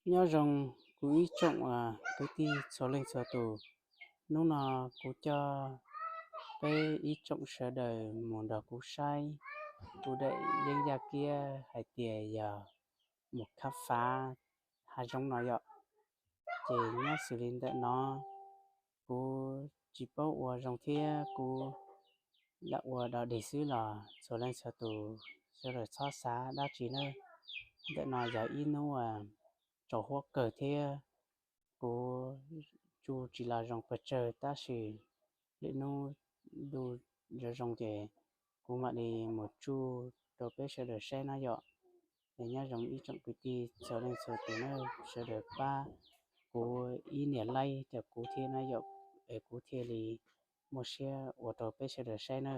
Nyob zoo kuv ib tsoom kwv tij txhua leej txhua tus. Hnub no kuv coj peb ib tsoom sawv daws mus nrog kuv saib kuv daim yeeb yaj kiab hais tias yog mus khám phá hav zoov no yom. Ces nyob xws li ntawm no, kuv tsis paub ua zoo thiab kuv lam ua dog dig xwb los txhua leej txhua tus sawv daws txhob xav dab tsi nawb. Ntawm no yog ib hnub tsaus huab kawg thiab kuv tsuj tsis los zoo pes tsawg, tab sis lwm hnub ntuj zoo zoo ces kuv mam li mus tsuj rau peb sawv daws saib na yom. Es nyob zoo ib tsoom kwv tij txhua leej txhua tus na, sawv daws pab kuv ib niam like rau kuv thiab na yom, es kuv thiaj li muaj siab ua rau peb sawv daws saib na.